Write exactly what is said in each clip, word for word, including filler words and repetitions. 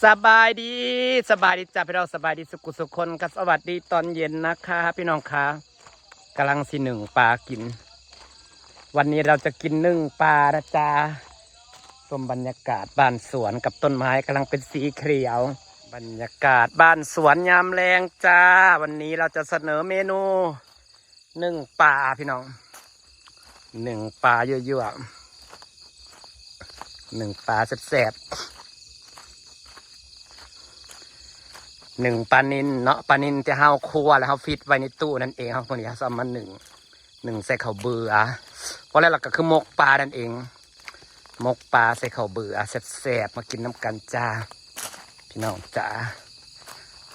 สบายดี สบายดีจ้าพี่น้อง สบายดีสุขุสุขคนก็สวัสดีตอนเย็นนะคะพี่น้องคะกำลังสิหนึ่งปลากิน วันนี้เราจะกินหนึ่งปลานะจ๊ะชมบรรยากาศบ้านสวนกับต้นไม้กำลังเป็นสีเขียว บรรยากาศบ้านสวนยามแลงจ้า วันนี้เราจะเสนอเมนูหนึ่งปลาพี่น้องหนึ่งปลายั่วๆหนึ่งปลาแซ่บๆหนึ่งปลานิลเนาะปลานิลที่เฮาคั่วแล้วเฮาฟรีซไว้ในตู้นั่นเองเฮาพวกนี้เฮาเอามาหนึ่งหนึ่งใส่ข้าวเบือเพราะแล้วเราก็คือหมกปลานั่นเอง หมกปลาใส่ข้าวเบือแซ่บๆมากินน้ำกันจ้าพี่น้องจ๋า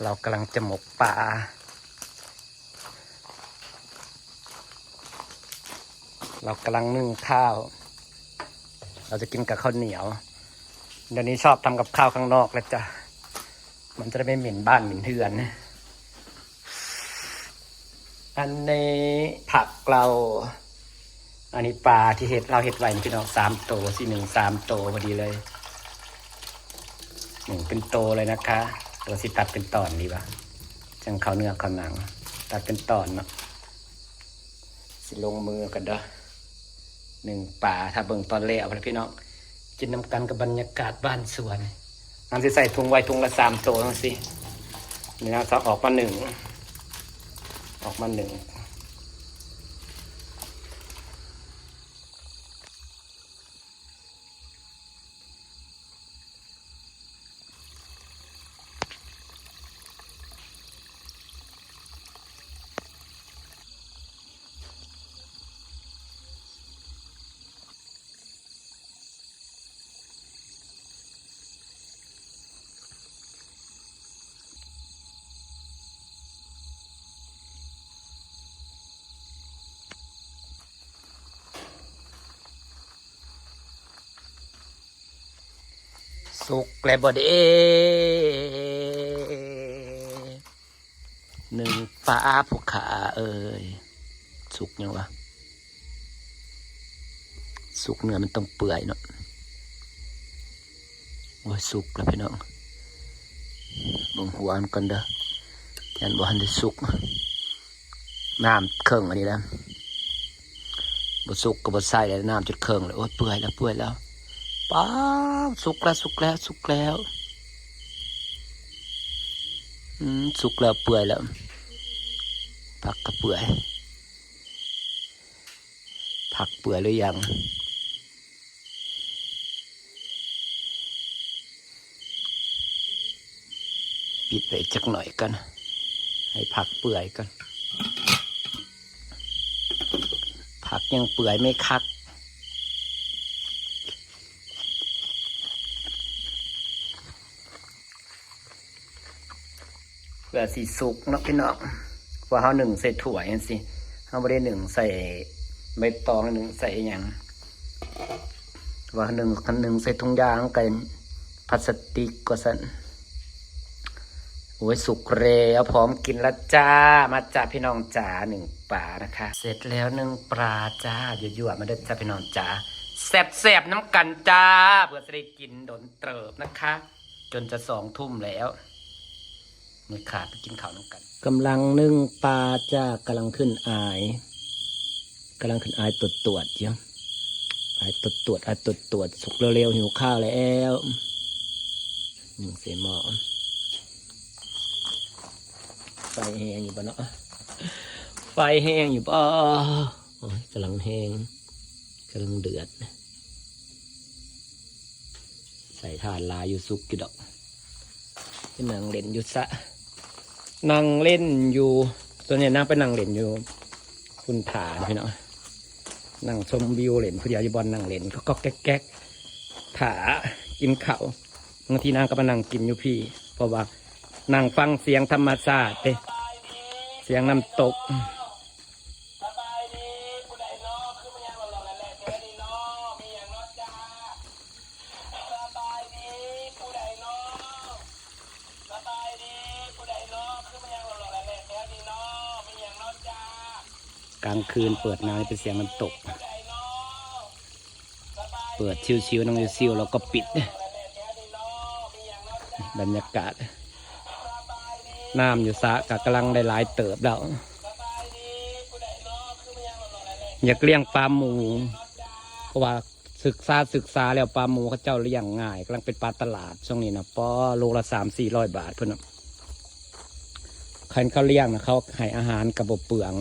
เรากำลังจะหมกปลาเรากำลังนึ่งข้าว เราจะกินกับข้าวเหนียวเดี๋ยวนี้ชอบทำกับข้าวข้างนอกแล้วจ้ะมันจะได้ไม่เหม็นบ้านเหม็นเฮือน อันนี้ผักเรา อันนี้ปลาที่เห็ดเราเห็ดไว้นี่พี่น้องสามโตสี่หนึ่งสามโตพอดีเลยหนึ่งเป็นโตเลยนะคะตัวสิตัดเป็นตอนดีปะจังเขาเนื้อเขาหนัง ตัดเป็นตอนเนาะสิลงมือกันเด้อหนึ่งปลาถ้าเบิ่งตอนแล้วนะพี่น้องกินน้ำกันกับบรรยากาศบ้านสวนอันสิใส่ถุงไว้ถุงละสามโตจังสินี่นะจะออกมาหนึ่ง ออกมาหนึ่งสุกแล้วบ่เด้หนึ่งปลาผู้ขาเอ้ยสุกยังวะสุกเนื้อมันต้องเปื่อยเนาะโอ้ยสุกแล้วพี่น้องเบิ่งหัวมันก่อนเด้อยันบ่ทันได้สุก น้ำเคิ่งอันนี้นะบ่สุกก็บ่ใส่แล้วน้ำจุดเคิ่งเลยโอ้ยเปื่อยแล้วเปื่อยแล้วป๊าบสุกแล้วสุกแล้วสุกแล้วอืมสุกแล้วเปื่อยแล้วผักก็เปื่อยผักเปื่อยหรือยัง ปิดไว้จักหน่อยก่อนให้ผักเปื่อยก่อนผักยังเปื่อยไม่คักเพื่อสีสุกเนาะพี่น้องว่าเขาหนึ่งใส่ถ้วยสิเขาไม่ได้หนึ่งใส่ใบตองหนึ่งใส่ยังว่าหนึ่งคันหนึ่งใส่ถุงยางกันพลาสติกก็สั่น โอ้ยสุกแล้วพร้อมกินแล้วจ้า มาจ้าพี่น้องจ๋าหนึ่งปลานะคะ เสร็จแล้วหนึ่งปลาจ้ายั่วๆมาเด้อจ้าพี่น้องจ๋าแซ่บๆน้ำกันจ้าเพื่อจะได้กินโดนเติบนะคะ จนจะสองทุ่มแล้วนี่ค่ะไปกินข้าวน้ำกันกำลังนึ่งปลาจ้ากำลังขึ้นอายกำลังขึ้นอายตรวจตรวจอยู่อายตรวจตรวจอายตรวจตรวจสุกเร็วๆหิวข้าวแล้วนึ่งใส่หม้อไฟแห้งอยู่ปะเนาะไฟแห้งอยู่ปะโอ้ยกำลังแห้งกำลังเดือดใส่ถ่านลายอยู่สุกอยู่ดอกไปนั่งเล่นอยู่สะนั่งเล่นอยู่ส่วนใหญ่นางไปนั่งเล่นอยู่คุณถาพี่เนาะนั่งชมวิวเล่นผู้เดียวอยู่บอนนั่งเล่นก็ก็แก๊กแก๊กถากินข้าวบางทีนางก็มานั่งกินอยู่พี่ เพราะว่านั่งฟังเสียงธรรมชาติเด้เสียงน้ำตกกลางคืนเปิดน้ำเป็นเสียงน้ำตก เปิดชิวๆนั่งชิวๆแล้วก็ปิด บรรยากาศ น้ำอยู่สระก็กำลังได้หลายเติบแล้ว อยากเลี้ยงปลาหมู เพราะว่าศึกษาศึกษาแล้วปลาหมูเขาเจ้าเลี้ยงง่าย กำลังเป็นปลาตลาดช่วงนี้นะ ปอ โลละสามสี่ร้อยบาทเพิ่นน่ะ คันเขาเลี้ยงนะ เขาให้อาหารกะบ่เปลือง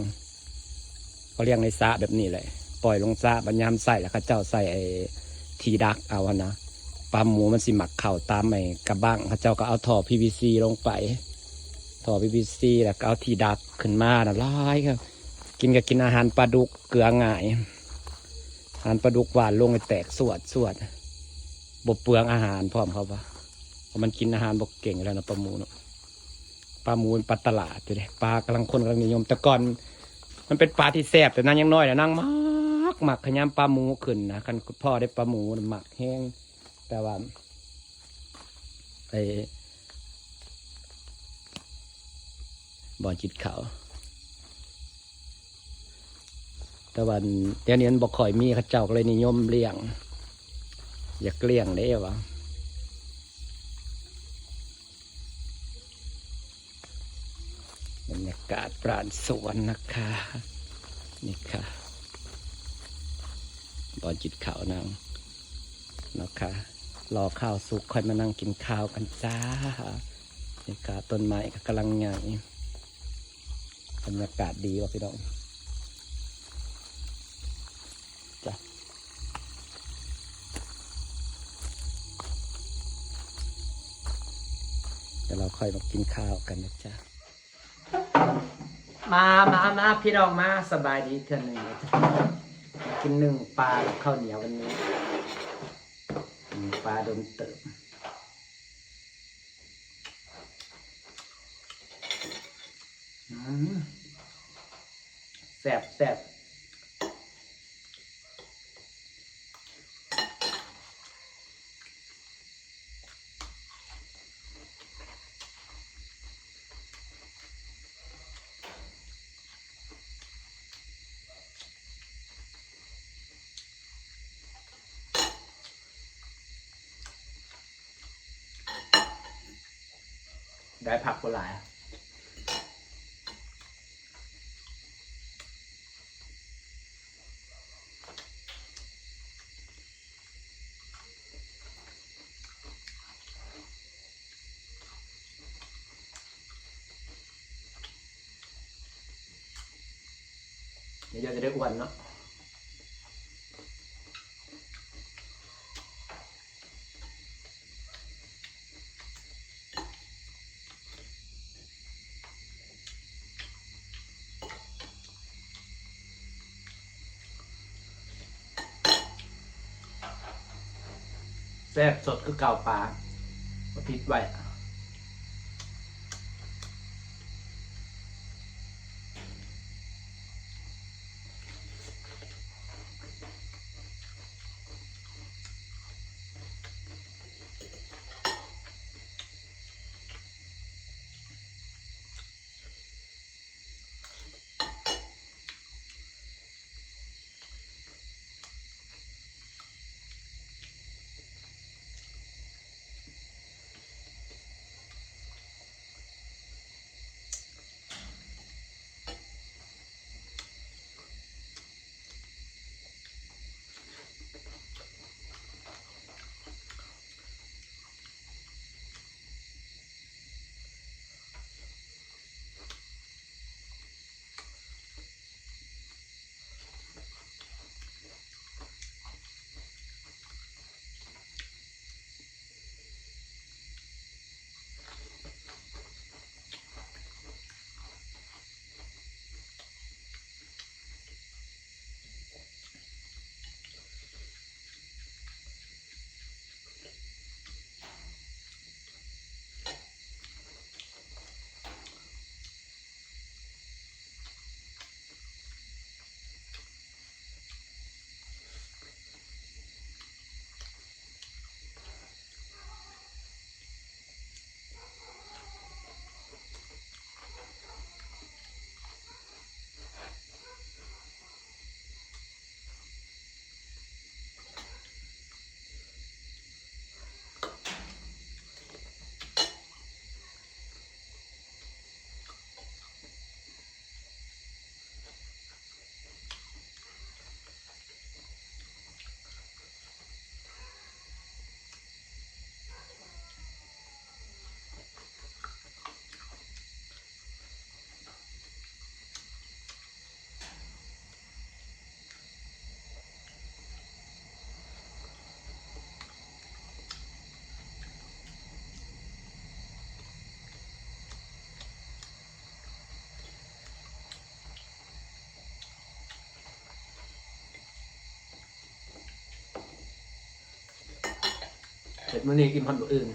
เขาเลี้ยงในสระแบบนี้เลย ปล่อยลงสระ บัดยามใส่แล้วเขาเจ้าใส่ไอ้ที่ดักเอาหั้นนะ ปลาหมูมันสิมักเข้าตามไอ้กระบัง เขาเจ้าก็เอาท่อ พีวีซี ลงไป ท่อ พีวีซี แล้วก็เอาที่ดักขึ้นมานะ หลายครับ กินก็กินอาหารปลาดุก เกลือง่าย อาหารปลาดุกหว่านลงให้แตกสวดสวด บ่เปลืองอาหารพร้อมเขาปะ เพราะมันกินอาหารบ่เก่งแล้วนะ ปลาหมูเนาะ ปลาหมูเป็นปลาตลาดอยู่เด้ ปลากำลัง คนกำลังนิยม แต่ก่อนมันเป็นปลาที่แซ่บ แต่นางยังน้อยนะ นางมัก มักขยำปลาหมูขึ้นนะ คันพ่อได้ปลาหมูน่ะมักแฮง แต่ว่าไอ้บ่อนกินข้าว แต่ว่าเดี๋ยวนี้มันบ่ค่อยมี เขาเจ้าก็เลยนิยมเลี้ยง อยากเลี้ยงเด้วะ บรรยากาศร้านสวนนะคะ นี่ค่ะ บ่อนกินข้าวนางเนาะค่ะ รอข้าวสุกค่อยมานั่งกินข้าวกันจ้า นี่ค่ะ ต้นไม้ก็กำลังใหญ่ บรรยากาศดีว่ะพี่น้องจ้ะ เดี๋ยวเราค่อยมากินข้าวกันนะจ๊ะ มามามาพี่น้องมา สบายดีเทื่อหนึ่งนะจ๊ะ กินหนึ่งปลากับข้าวเหนียววันนี้ หนึ่งปลาโดนเติม อืม แซ่บแซ่บ ได้ผักบ่หลาย เดี๋ยวจะได้อ้วนเนาะ แซ่บสดคือเก่าปลา ก็ติดไว้ อื เฮ็ดมื้อนี้อิ่มฮอดมื้ออื่น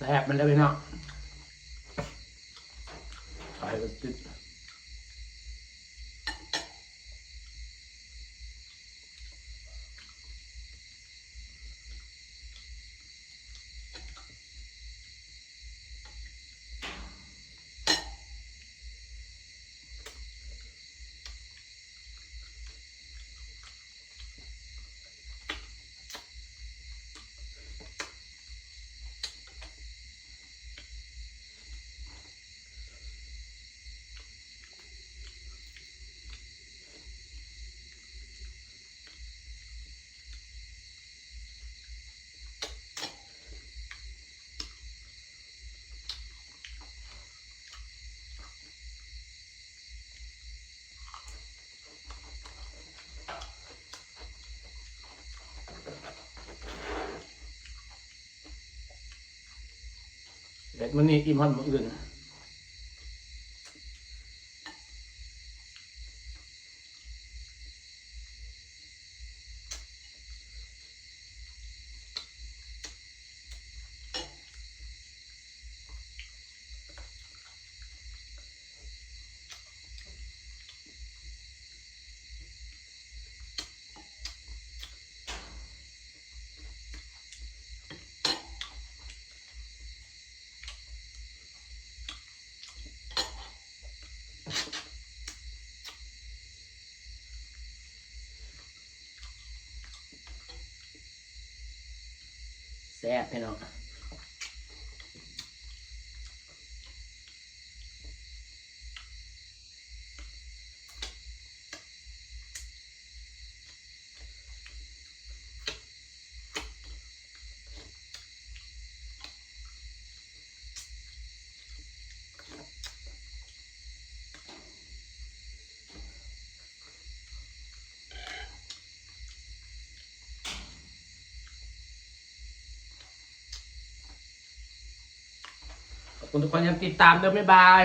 แซ่บมันเลยพี่น้อง ไข่ก็ติด เด็ดมื้อนี้อิ่มฮอดมื้ออื่น แซ่บพี่น้อง ขอบคุณทุกคนที่ติดตามเด้อ บ๊ายบาย